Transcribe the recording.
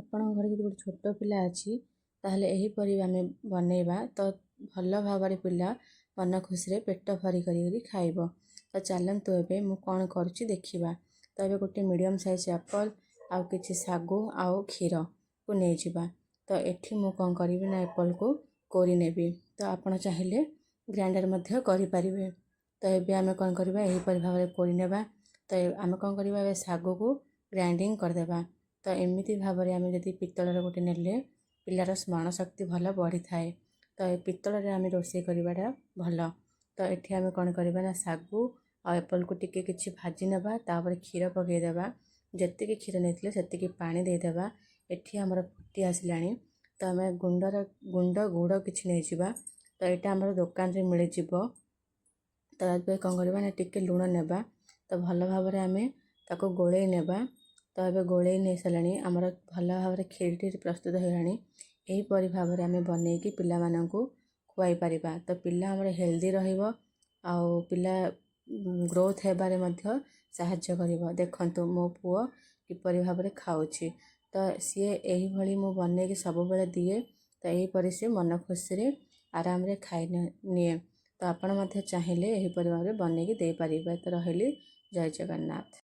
ଆପଣଙ୍କ ଘରେ ଯଦି ଗୋଟେ ଛୋଟ ପିଲା ଅଛି, ତାହେଲେ ଏହିପରି ଆମେ ବନେଇବା ତ ଭଲ ଭାବରେ ପିଲା ମନ ଖୁସିରେ ପେଟ ଭରି କରିକି ଖାଇବ। ତ ଚାଲନ୍ତୁ, ଏବେ ମୁଁ କ'ଣ କରୁଛି ଦେଖିବା। ତ ଏବେ ଗୋଟେ ମିଡ଼ିୟମ୍ ସାଇଜ୍ ଆପଲ୍ ଆଉ କିଛି ଶାଗୁ ଆଉ କ୍ଷୀରକୁ ନେଇଯିବା। ତ ଏଠି ମୁଁ କ'ଣ କରିବି ନା ଆପଲ୍କୁ କୋରି ନେବି। ତ ଆପଣ ଚାହିଁଲେ ଗ୍ରାଇଣ୍ଡର୍ ମଧ୍ୟ କରିପାରିବେ। ତ ଏବେ ଆମେ କ'ଣ କରିବା? ଏହିପରି ଭାବରେ କୋରି ନେବା। ତ ଆମେ କ'ଣ କରିବା? ଏବେ ଶାଗୁକୁ ଗ୍ରାଇଣ୍ଡିଙ୍ଗ କରିଦେବା। ତ ଏମିତି ଭାବରେ ଆମେ ଯଦି ପିତ୍ତଳର ଗୋଟେ ନେଲେ ପିଲାର ସ୍ମରଣ ଶକ୍ତି ଭଲ ବଢ଼ିଥାଏ। ତ ଏ ପିତ୍ତଳରେ ଆମେ ରୋଷେଇ କରିବାଟା ଭଲ। ତ ଏଠି ଆମେ କ'ଣ କରିବା ନା ଶାଗୁ ଆଉ ଆପଲ୍କୁ ଟିକେ କିଛି ଭାଜି ନେବା, ତାପରେ କ୍ଷୀର ପକାଇଦେବା। ଯେତିକି କ୍ଷୀର ନେଇଥିଲେ ସେତିକି ପାଣି ଦେଇଦେବା। ଏଠି ଆମର ଫୁଟି ଆସିଲାଣି। ତ ଆମେ ଗୁଣ୍ଡ ଗୁଡ଼ କିଛି ନେଇଯିବା। ତ ଏଇଟା ଆମର ଦୋକାନରେ ମିଳିଯିବ। ତ ଏବେ କ'ଣ କରିବା ନା ଟିକେ ଲୁଣ ନେବା। ତ ଭଲ ଭାବରେ ଆମେ ତାକୁ ଗୋଳେଇ ନେବା। ତ ଏବେ ଗୋଳେଇ ନେଇ ସାରିଲାଣି, ଆମର ଭଲ ଭାବରେ କ୍ଷୀରିଟି ପ୍ରସ୍ତୁତ ହେଇଗଲାଣି। ଏହିପରି ଭାବରେ ଆମେ ବନେଇକି ପିଲାମାନଙ୍କୁ ଖୁଆଇ ପାରିବା। ତ ପିଲା ଆମର ହେଲ୍ଦି ରହିବ ଆଉ ପିଲା ଗ୍ରୋଥ୍ ହେବାରେ ମଧ୍ୟ ସାହାଯ୍ୟ କରିବ। ଦେଖନ୍ତୁ, ମୋ ପୁଅ କିପରି ଭାବରେ ଖାଉଛି। ତ ସିଏ ଏହିଭଳି ମୁଁ ବନେଇକି ସବୁବେଳେ ଦିଏ। ତ ଏହିପରି ସେ ମନ ଖୁସିରେ ଆରାମରେ ଖାଇ ନିଏ। ତ ଆପଣ ମଧ୍ୟ ଚାହିଁଲେ ଏହିପରି ଭାବରେ ବନେଇକି ଦେଇପାରିବେ। ତ ରହିଲି, ଜୟ ଜଗନ୍ନାଥ।